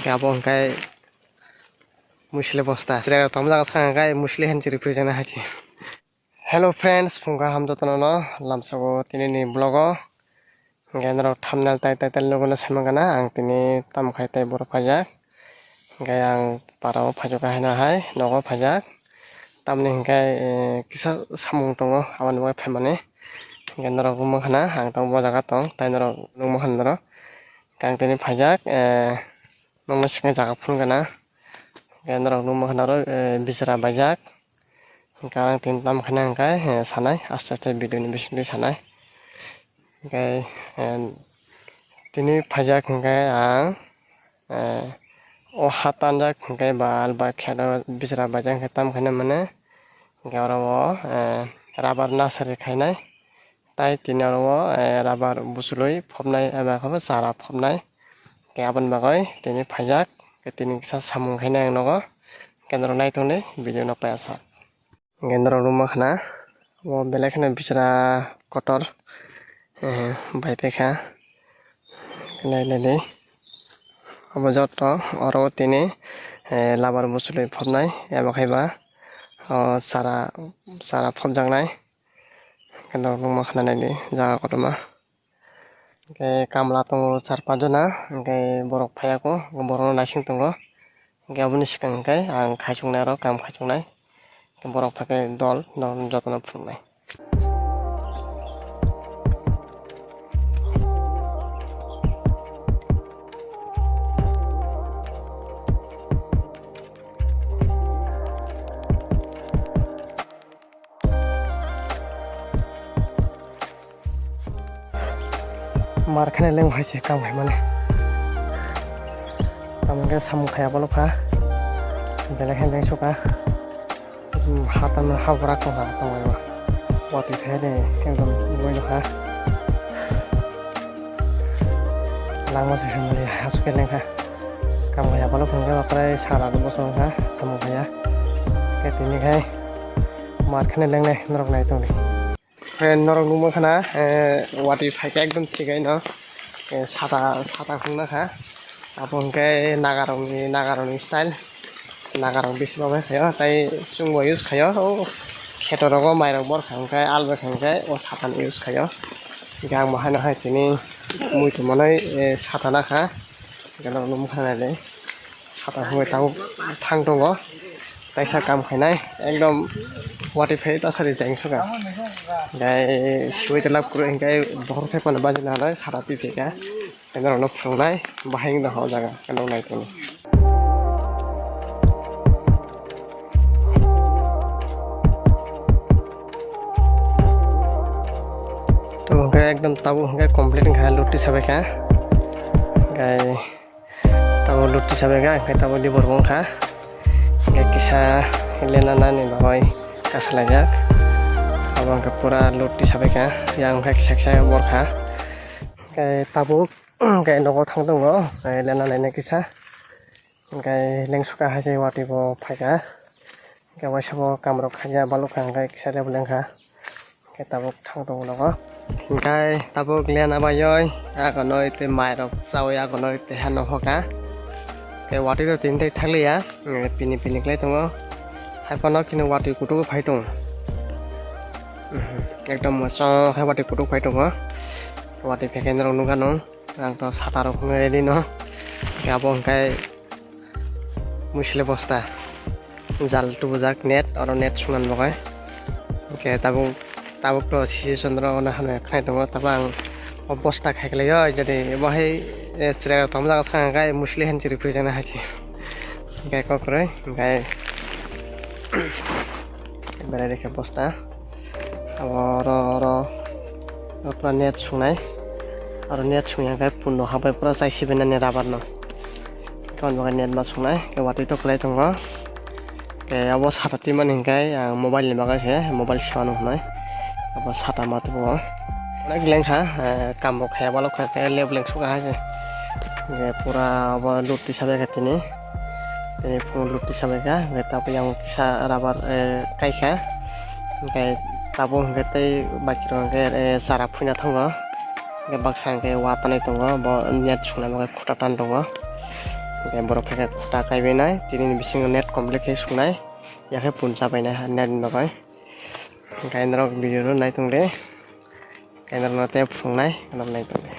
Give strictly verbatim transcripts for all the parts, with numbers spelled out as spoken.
Abo hwnkhe musli bosta. Chwrairok tongma jaga thang hwnkhe musli han chiri phuri jana hai se. Hello friends, phung kaham jotono no lamsao tini ni vlog o. Hwnkhe norok thumbnail tai title nugwi no sai mankha na ang tini tamo khai tei borok phaijak. Hwnkhe ang para o phaijak haino hai nogo phaijak. Tamoni hwnkhe, eh, kisa samung tongo aboni bagwi phaimani. Hwnkhe norok nukmankha na ang tong bo jaga tong tai norok nukmankha norok. Hwnkhe ang tini phaijak, eh, nokni swkang jaga phunukgana. Hwnkhe norok nukmankha norok, eh, bijra baijak. Hwnkhe ang tini tamo khaina hwnkhe, eh, sanai aste aste video ni bisingtwi sanai. Hwnkhe, eh, tini phaijak hwnkhe ang, eh, o ha tanjak hwnkhe bal ba kheto bijra baijak hwnkhe tamo khaina mane. Hwnkhe oro o, eh, rubber nasari khainai. Tai tini oro o, eh, rubber buchulwi phobnai eba khe bo chara phobnai. Hwnkhe aboni bagwi tini phaijak, hwnkhe tini kisa samung khainai ang nogo. Hwnkhe norok naitongdi video no paiyasak. Hwnkhe norok nukmankha na, o belai kheno bijra kotor, eh, baipaikha. Nai naidi. Obo joto oro o tini, eh, rubber buchulwi phobnai eba khe ba, o chara, chara phobjaknai. Hwnkhe norok nukmankha na naidi jaga kotorma. Hwnkhe kamla tongo char panch jona, hwnkhe borok phaiya kho, borokno naising tongo. Hwnkhe aboni swkang hwnkhe ang khaichuknai oro, kam khaichuknai. Hwnkhe borok phaikhe dol, dol jotono phunuknai. Mar khani leng hai se kam hai mane. Tamo khe samung khaya bolo kha. Belai khe leng suka. Hmm, hatan ha bwrak tong kha tong ai ma. Watwi khe de ekdom boi kha. Langma se hamli hasu khe leng kha. Kam khaya bolo phang khe baprai sara bosong kha samung khaya. Khe tini khai mar khani leng nai norok nai tong di. Eh, norok nukmankha na, eh, watwi phaikhe ekdom thik hai no, eh, sata, sata phunukna kha. Abo hwnkhe nagarokni, nagarokni style. Nagarok bisi bagwi khaio, tai chwngbo use khaio. O kheto rogo mairok bor kha hwnkhe, albai kha hwnkhe, o sata ni use khaio. Hwnkhe ang bo haino hai tini muitu manwi, eh, sata nakha. Hwnkhe norok nukmankha naile. Sata hwnwi tabuk thang tongo. Taisa kam khainai, ekdom watwi phai tasari jeng soka. Gai sibai telap kwrwi hwnkhe bokhor sai phano bajina hanai sata twi phaikha. Norokno phunuknai bahai wngkha o jaga, nuknai tongwi. Tabuk hwnkhe ekdom tabuk hwnkhe complete wngkha, luti sabaikha. Gai Tabuk luti sabaikha, hwnkhe tabuk dibor bo wngkha. Hwnkhe kisa lena nani bagwi kasalaijak. Abo hwnkhe pura luti sabaikha, yang wngkha kisa kisa borkha. Hwnkhe tabuk hwnkhe nogo thang tongo, lena naina kisa. Hwnkhe lengsuka hai se watwi bo phaikha. Hwnkhe waisa bo kamrok khaikha, balok kha hwnkhe kisa lebu lengkha. Hwnkhe tabuk thang tongo nogo. Hwnkhe tabuk lena baioi agonoi tei mairok chaui agonoi tei hano hoka. Hwnkhe watwi rok tini tai thakliya, pini pini khlai tongo. Hai phano kini watwi kutuk phai tongo. Ekdom mochang khe watwi kutuk phai tongo. Watwi phai khe norok nukha nung. Ang to sata rok wngwi ready no. Hwnkhe abo hwnkhe musli bosta. Jal tubujak net, oro net sungna bagwi. Hwnkhe tabuk, tabuk to sisi chondro ono hamya khnai tongo. Tabuk ang o bosta khai khlaio, jadi bo hai, eh, chwrai rok tongma jaga thang khe musli han chiri phuri jana hai se. Hwnkhe kok kwrwi, hwnkhe berai rikhe bosta. Abo oro, oro, oro pura net sungnai. Oro net sungya khe pundo habai pura chai sibainani rubber no. Tei o bagwi net ma sungnai, khe watwi to kwlai tongo. Khe abo sata twimani hinkhe ang mobile ni bagwi se, mobile se manu hwnwi. Abo sata ma tubuo. Onek lengkha, eh, kambo khaya balok kha, khe lep lengsuka hai se. Khe pura abo luti sabai kha tini. Tini phungo luti sabai kha, hwnkhe tabuk yang kisa rubber, eh, kai kha. Hwnkhe tabuk hwnkhe tei baki rok hwnkhe, eh, chara phuina thango. Hwnkhe baksa hwnkhe wa tanwi tongo, bo net sungna bagwi khuta tan tongo. Hwnkhe borok khe kota kaibainai, tini ni bisingo net complete khe suknai, yakhe puncha bainai ha net ni bagwi. Hwnkhe norok video no naitung de, hwnkhe norok no tei phunuknai norok naitung de.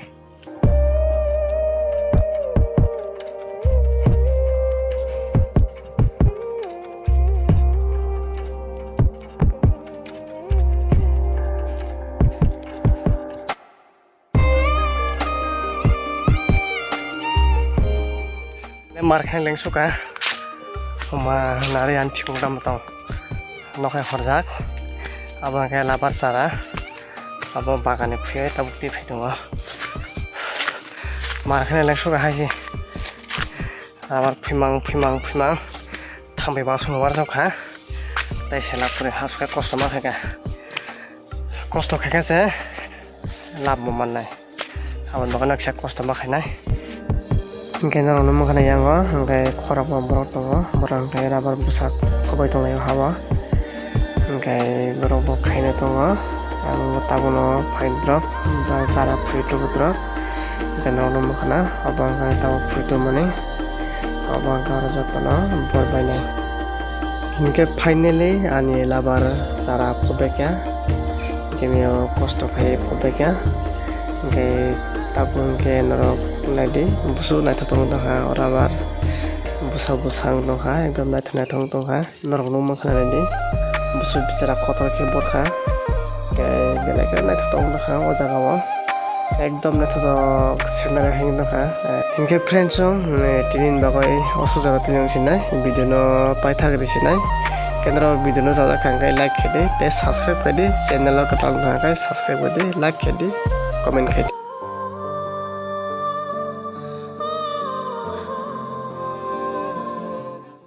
Mar khe lengsuka, oma nari ani phikung tamo tong, nokhai horjak, abo hwnkhe labar chara, abo bagani phiyai tabuk twi phai tongo, mar khe lengsuka hai se. Abar phimang, phimang, phimang. Thangbai basong warjak kha. Tai selak pore haske kosto ma khaika. Kosto khaika se lab bo mannai. Aboni bagwi no kisa kosto ma khainai. Hwnkhe norok no nukha na yango, hwnkhe khoroknwi borok tongo. Borok hwnkhe rubber bwsak khobai tonglaio ha o. Hwnkhe borok bo khaina tongo. Ang bo tabukno phaidrop ba chara phuri tubudrop. Hwnkhe norokno nukha na obo wngkha tabuk phuri tubumani. Obo wngkha oro jotono bor bainai. Hwnkhe finally ani labar chara phobekha. Hwnkhe mio kosto khai phobekha. Hwnkhe tabuk hwnkhe norok naidi busu naithotok wngkha oro abar bwsa bwsa wngkha ekdom naithok naithok wngkha. Norok nukma khna naidi. Busu bichara kotor khe borkha. Tei belai khe naithotok wngkha o jaga o. Ekdom naithotok scenery hai wngkha. Hinkhe friends, chwng, eh, tini ni bagwi o sujaro tini wng sinai. Video no paithak ri sinai. Kendro video no chajak kha hwnkhe like khe di. Tei subscribe khe di. Channel o kwtal wngkha hwnkhe subscribe khe di. Like khe di. Comment khe di.